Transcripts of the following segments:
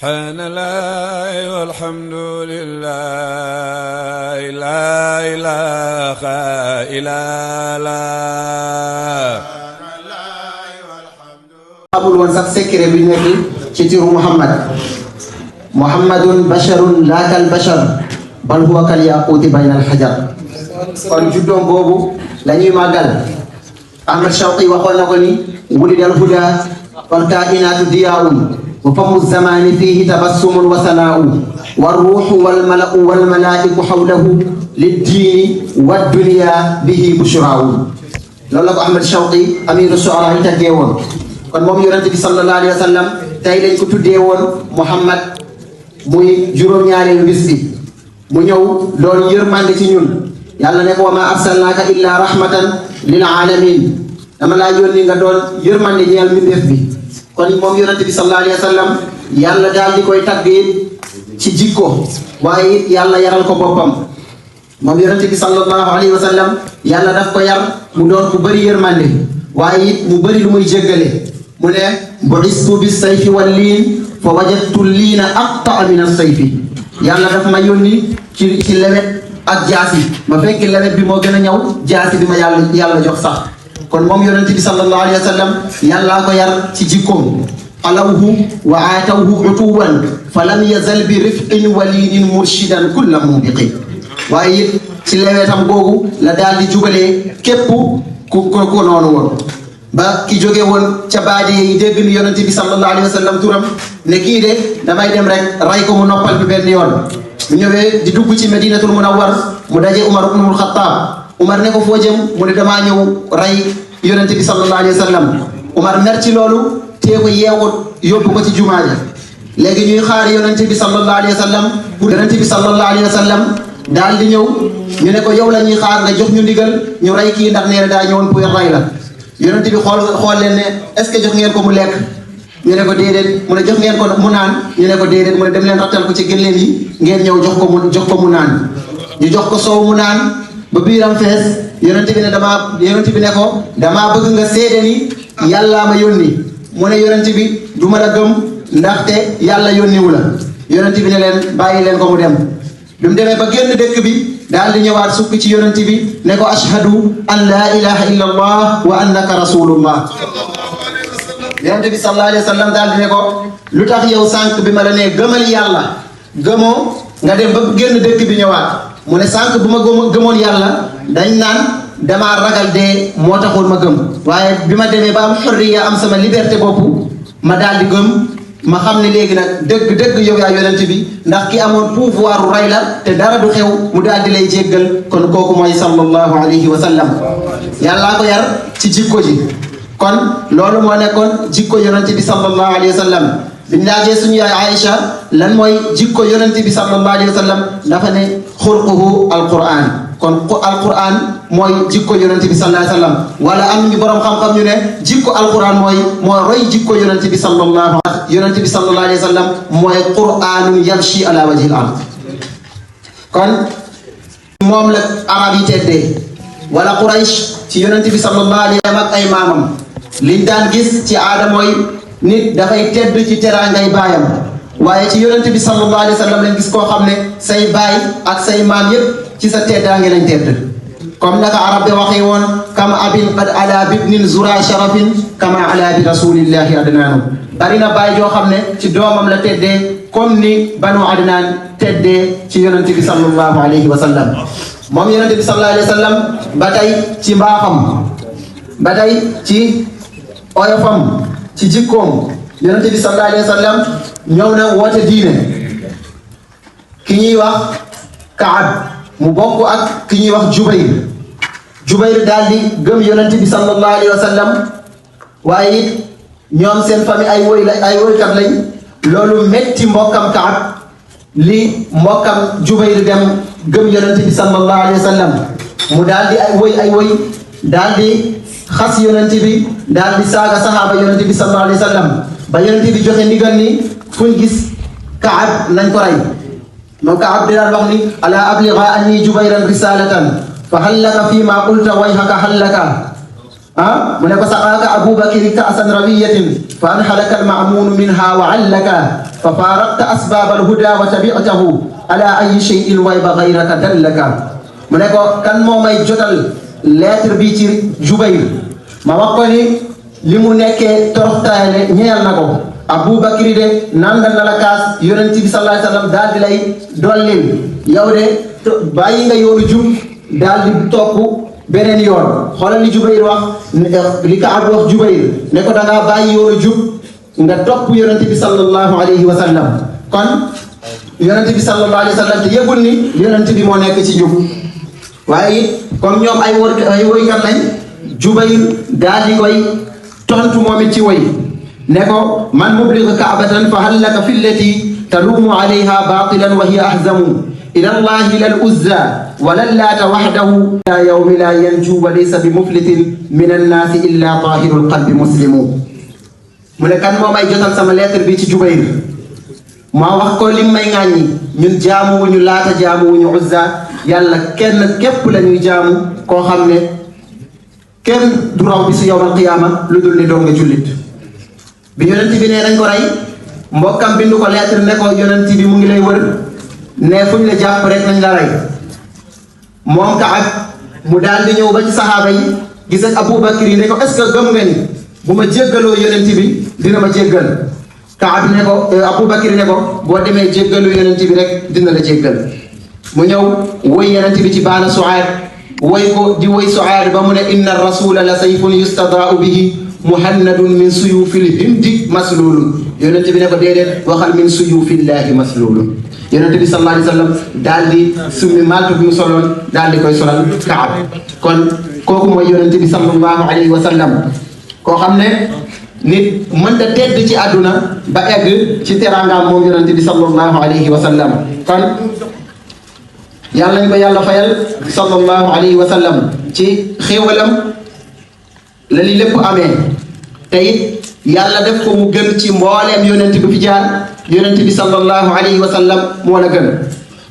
سبحان الله والحمد لله لا إله إلا الله abul woon sax secret bi nekk ci tiru muhammadun basharun laa kal bashar bal huwa kal yaquuti bayna al hajar. kon juddoom boobu la ñuy màggal. Ahmad Shawqi waxoon na ko ni wulidal huda wal kainaatu diyaa'un wa famu zamani fihi tabassumun wa sanaa'u wa ruuxu wal mala'u wal malaa'iku hawlahu liddiini wa dunya bihi bushraa'u. loolu la ko Ahmad Shawqi amiru shu'ara yi taggee woon. kon moom yonent bi sallallahu alayhi wa sallam tey lañ ko tuddee woon Muhammad muy juróom-ñaareelu bis bi mu ñëw doon yërmande ci ñun yàlla ne ko wa ma arsalnaaka illa rahmatan lil alamin dama laa yónni nga doon yërmande ñeel mbindeef bi. kon moom yonent bi sallallahu alayhi wa sallam yàlla daal di koy tagg it ci jikko waaye it yàlla yaral ko boppam. moom yonent bi sallallahu alayhi wa sallam yàlla daf ko yar mu doon ku bëri yërmande waaye it mu bëri lu muy jéggale. mu ne bu'istu bis sayfi wal liin fa wajadtu liina aqta'a min as-sayfi yàlla daf ma yónni ci lewet ak jaasi ma fekk lewet bi moo gën a ñëw jaasi bi ma yàlla jox sax. kon moom yonent bi sallallahu alayhi wa sallam yàllaa ko yar ci jikkoom. alawhu wa aatawhu utuwan fa lam yazal bi rifqin wa liinin murshidan kulla mubiqin waaye it ci lewetam googu la daal di jubalee képp ku noonu woon. ba ki jóge woon ca baadi yi dégg ni yonent bi sallallahu alayhi wa sallam turam ne kii de damay dem rek ray ko mu noppal bi benn yoon. mu ñëwee di dugg ci medinatul munawwar mu daje Umar ibnul Xattaab. Umar ne ko foo jëm mu ne damaa ñëw ray yonent bi sallallahu alayhi wa sallam. Umar mer ci loolu tee ko yeewut yóbbu ko ci jumaa ja. léegi ñuy xaar yonent bi sallallahu alayhi wa sallam pour yonent bi sallallahu alayhi wa sallam daal di ñëw ñu ne ko yow la ñuy xaar nga jox ñu ndigal ñu ray kii ndax nee na daa ñëwoon pour ray la. yonent bi xool leen ne est-ce que jox ngeen ko mu lekk ñu ne ko déedéet mu ne jox ngeen ko mu naan ñu ne ko déedéet mu ne dem leen rattal ko ci gëléem yi ngeen ñëw jox ko mu naan. ñu jox ko soow mu naan ba biiram fees yonent bi ne ko damaa bëgg nga seede ni yàllaa ma yónni. mu ne yonent bi du ma la gëm ndaxte yàlla yónniwu la. yonent bi ne leen bàyyi leen ko mu dem. bi mu demee ba génn dëkk bi daal di ñëwaat sukk ci yonent bi ne ko ashhadu an laa ilaha illa allah wa annaka rasulullah. yonent bi sallallahu alayhi wa sallam daal di ne ko lu tax yow sànq bi ma la nee gëmal yàlla gëmoo nga dem ba génn dëkk bi ñëwaat. mu ne sànq bu ma gëmoon yàlla dañ naan damaa ragal dee moo taxoon ma gëm waaye bi ma demee ba am xurriya am sama liberté bopp ma daal di gëm. ma xam ne léegi nag dëgg yow yaa yonent bi ndax ki amoon pouvoir ray la te dara du xew mu daal di lay jéggal kon kooku mooy sallallahu alayhi wa sallam. yàllaa ko yar ci jikko ji. kon loolu moo nekkoon jikko yonent bi sallallahu alayhi wa sallam. biñ laajee suñu yaay Aïcha lan mooy jikko yonent bi sallallahu alayhi wa sallam dafa ne xulquhu alquran. kon alquran mooy jikko yonent bi sallallahu alayhi wa sallam wala am ñu borom xam-xam ñu ne jikko alquran mooy roy jikko yonent bi sallallahu alayhi wa sallam mooy quranun yamshi ala wajhil ard. kon moom la arab yi teddee wala Quraysh ci yonent bi sallallahu alayhi wa sallam ak ay maamam liñ daan gis ci aada mooy nit dafay tedd ci teraangay baayam waaye ci yonent bi sallallahu alayhi wa sallam lañ gis koo xam ne say baay ak say maam yépp ci sa teddaange lañ tedd. comme naka arab de waxee woon kam abin qad ala bibnin zura sharafin kama ala bi rasulillahi adnaanu. bari na baay joo xam ne ci doomam la teddee comme ni banu adnaan teddee ci yonent bi sallallahu alayhi wa sallam. moom yonent bi sallallahu alayhi wa sallam ba tey ci mbaaxam ba tey ci oyofam ci jikkoom yonent bi sallallahu alayhi wa sallam ñëw na woote diine. ki ñuy wax Kaab mu bokk ak ki ñuy wax Jubayr daal di gëm yonent bi sallallahu alayhi wa sallam waaye it ñoom seen famille ay woykat lañ loolu metti mbokkam Kaab li mbokkam Jubayr dem gëm yonent bi sallallahu alayhi wa sallam mu daal di ay woy daal di xas yonent bi daal di saaga saxaaba yonent bi sallallahu alayhi wa sallam ba yonent bi joxe ndigal ni fuñ gis Kaab nañ ko rey. moom Kaab di daan wax ni ala abligha anni Jubayran risalatan fa hallaka fi ma qulta wayhaka hallaka mu ne ko saqaaka Abubakar ka'san rawiyatin fa anhalaka al-ma'mun minha wa 'allaka fa farakta asbab al-huda wa tabi'tahu ala ayyi shay'in wayba ghayraka dallaka mu ne ko kan moo may jotal lettre bi ci Jubayr ma wax ko ni li mu nekkee toroxtaane ñeel na ko Abubakar de nandal na la kaas yonent bi sallallahu alayhi wa sallam daal di lay dollil yow de bàyyi nga yoonu jub daal di topp beneen yoon xoolal li Jubayr wax li Kaab wax Jubayr ne ko da ngaa bàyyi yoonu jub nga topp yonent bi sallallahu alayhi wa sallam kon yonent bi sallallahu alayhi wa sallam te yëgul ni yonent bi moo nekk ci jub waaye it comme ñoom ay woykat lañ Jubayr daal di koy tontu moom it ci woy ne ko man mubligu kaabatan fa hal laka fi llati taluumu alayha batilan wa hiya ahzamu ila allahi lal uzza wala laata waxdahu ila yawmi la yanju wa laysa bi muflitin min annaasi illa tahirul qalbi muslimu mu ne kan moo may jotal sama lettre bi ci Jubayr maa wax ko lim may ŋàññi ñun jaamuwuñu laata jaamuwuñu uzza yàlla kenn képp la ñuy jaamu koo xam ne kenn du raw bi si yawmal qiyaama lu dul ni doon nga jullit bi yonent bi ne dañ ko rey mbokkam bindu ko lettre ne ko yonent bi mu ngi lay wër ne fuñ la jàpp rek nañ la rey moom Kaab mu daal di ñëw ba ci saxaaba yi gis ak Abubakar yi ne ko est-ce que gëm nga ni bu ma jéggaloo yonent bi dina ma jéggal Kaab ne ko Abubakar ne ko boo demee jéggalu yonent bi rek dina la jéggal mu ñëw woy yonent bi ci baana Suaad woy ko di woy Suaad ba mu ne inna rasula la sayfun yustadaau bihi muhannadun min suyufil hindi maslulun yonent bi ne ko déedéet waxal min suyufillahi maslulun yonent bi sallallahu alayhi wa sallam daal di summi maltu bi mu soloon daal di koy solal Kaab kon kooku mooy yonent bi sallallahu alayhi wa sallam koo xam ne nit mënta tedd ci àdduna ba egg ci teraangaam moom yonent bi sallallahu alayhi wa sallam kon yàlla nañ ko yàlla fayal sallallahu alayhi wa sallam ci xéewalam la li lépp amee te it yàlla def ko mu gën ci mbooleem yonent bi fi jaar yonent bi sallallahu alayhi wa sallam moo la gën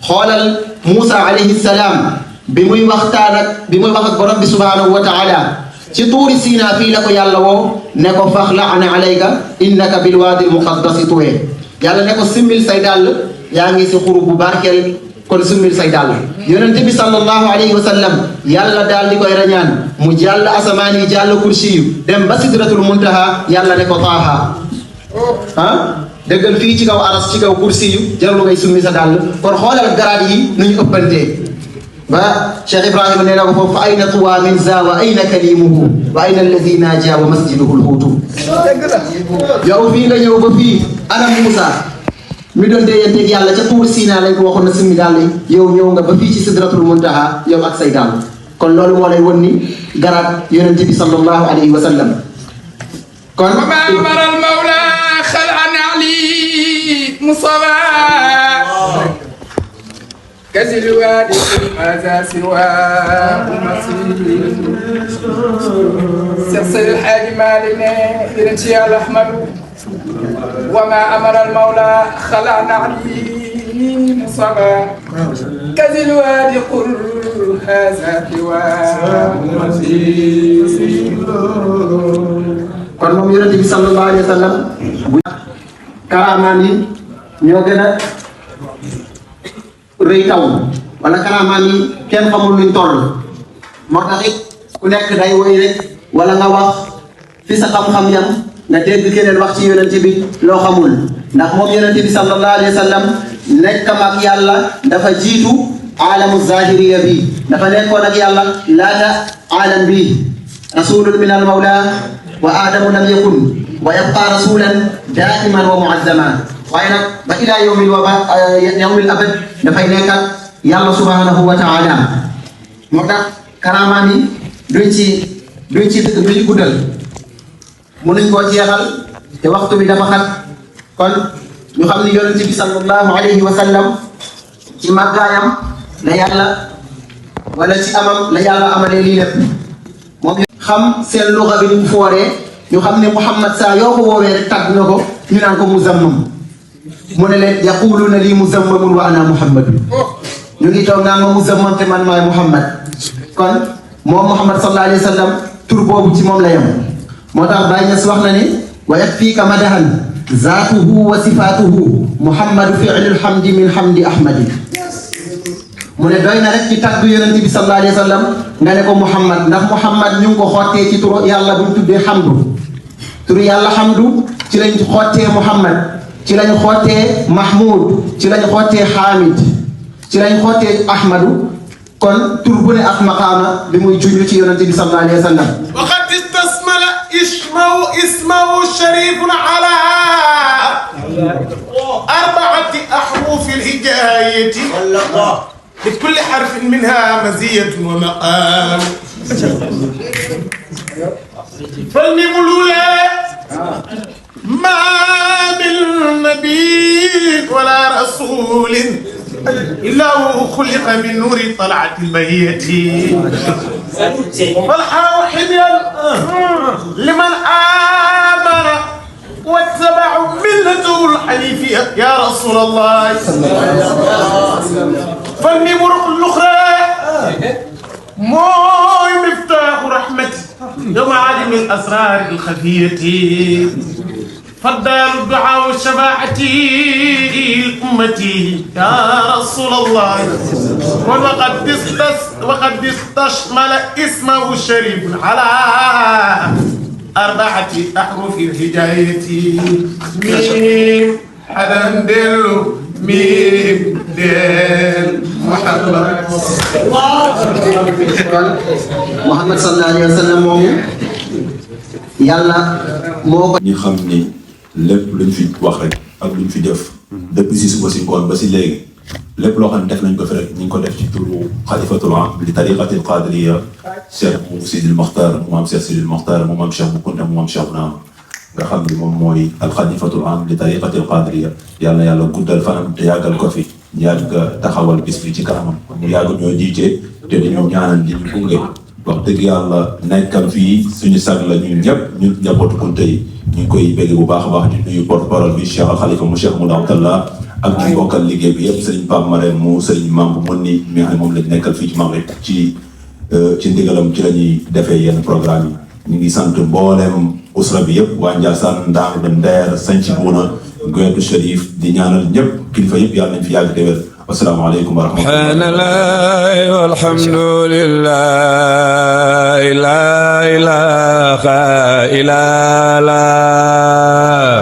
xoolal Muusa alayhi salaam bi muy waxtaan ak borom bi subhanahu wa taala ci tuuri Siina fii la ko yàlla woo ne ko faxla'na alayka innaka bil waadi al muqaddasi tuwe yàlla ne ko simmil say dàll yaa ngi si xuru bu barkeel kon simmil say dàll yonent bi sallallahu alayhi wa sallam yàlla daal di koy rañaan mu jàll asamaan yi jàll kursi yu dem ba sidratul muntaha yàlla ne ko taaha dëggal fii ci kaw aras ci kaw kursi yu jarul ngay summi sa dàll kon xoolal garaat yi nu ñu ëppantee ba Cheikh Ibrahima nee na ko foofu fa ayna tuwa min za wa ayna kalimuhu wa ayna alladi naja wa masjiduhu lhuutu yow fii nga ñëw ba fii ana Muusa mi doon déyanteeg yàlla ca tuur Siina lañ ko waxoon na summi dàll yi yow ñëw nga ba fii ci sidratul muntaha yow ak say dàll kon loolu moo lay won ni garaat yonent bi sallallahu alayhi wa sallam kon مصطفى كزل وادي هذا سوى المصير سيصل الحاج مالنا إلى الأحمد وما أمر المولى خلعنا عليه مصطفى كزل وادي قل هذا سوى المصير kon moom yonent bi sallallahu alayhi wa sallam karaamaan yi ñoo gën a rëy taw wala karaamaan yi kenn xamul luñ toll moo tax it ku nekk day woy rek wala nga wax fi sa xam-xam yam nga dégg keneen wax ci yonent bi loo xamul ndax moom yonent bi sallallahu alayhi wa sallam nekkam ak yàlla dafa jiitu aalamu zahiriya bi dafa nekkoon ak yàlla laata aalam bi rasulun min al mawla wa aadamu lam yakun wa yabqa rasulan daiman wa muazzama waaye nag ba ila yawmil abad dafay nekk ak yàlla subhanahu wa taala moo tax karaamaan yi duñ ci guddal mënuñ koo jeexal te waxtu bi dafa xat kon ñu xam ni yonent bi sallallahu alayhi wa sallam ci màggaayam la yàlla wala ci amam la yàlla amalee lii lépp moom xam seen luxa bi ñu fooree ñu xam ne Muhammad saa yoo ko woowee rek tàgg nga ko ñu naan ko muzammam mu ne leen yaquluna lii muzammamun wa ana muhammadun ñu ngi toog naan ma muzammam te man maay Muhammad kon moom Muhammad sallallahu alayhi wa sallam tur boobu ci moom la yem moo tax Baye Niass wax na ni wa yakfiika madahan zaatuhu wa sifaatuhu muhammadu fi'lul hamdi min hamdi ahmadi mu ne doy na rek ci tàgg yonent bi sallallahu alayhi wa sallam nga ne ko muhammad ndax muhammad ñu ngi ko xottee ci turu yàlla bu ñu tuddee hamdu turu yàlla hamdu ci lañ xottee muhammad ci lañ xottee mahmud ci lañ xottee hamid ci lañ xottee ahmadu kon tur bu ne ak maqaama bi muy junj ci yonent bi sallallahu alayhi wa sallam وقد استثمل اسمه الشريف على 4 أحرف الهجاية لكل حرف منها مزية ومقام فالميم الأولى ما من نبي ولا رسول إلا هو خلق من نور طلعة البهية والحاء حميا لمن آمن واتبع ملته الحنيفية يا رسول الله فالميم الأخرى موي مفتاح رحمتي يوم عالم الأسرار الخفية فالدال الدعاء والشفاعة لأمتي يا رسول الله وقد استشمل اسمه الشريف على 4 أحرف الهجاية ميم حدن دل ميم دل محمد Muhammad sallallahu alayhi wa sallam moomu yàlla moo ko ñi xam ni lépp luñ fi wax rek ak luñ fi def depuis si suba si ngoon ba si léegi lépp loo xam ne def nañ ko fi rek ñu ngi ko def ci turu xalifatul am li tariqatil qadiriya Cheikh mu Sidil Mokhtar mu am Cheikh Sidil Mokhtar mu am Cheikh bu Kunta mu am Cheikh Naam nga xam ni moom mooy al xalifatul am li tariqatil qadiriya yàlla yàlla guddal fanam te yàggal ko fi yàgg taxawal bis bi ci kanamam mu yàgg ñoo jiite te dañu ñaanal di ñu gunge wax dëgg yàlla nekkam fii suñu sag la ñun ñëpp ñun njabootu Kunta yi ñu ngi koy bégg bu baax a baax di nuyu porte parole bi Cheikh Al Khalifa mu Cheikh Moudou Abdallah ak ñu bokkal liggéey bi yëpp Serigne Pape Marème mu Serigne Mam bu mën ni mi nga xam ne moom lañ nekkal fii ci Maghreb ci ndigalam ci la ñuy defee yenn programme yi ñu ngi sant mboolem usra bi yëpp waa Ndiassane Ndang Nder Santhi Bouna Goyetu Chérif di ñaanal ñëpp kilifa yëpp yàlla nañ fi yàgg te wér assalaamu aleykum wa rahmatullah subhaanallahi walhamdulillahi la ilaha illa Allah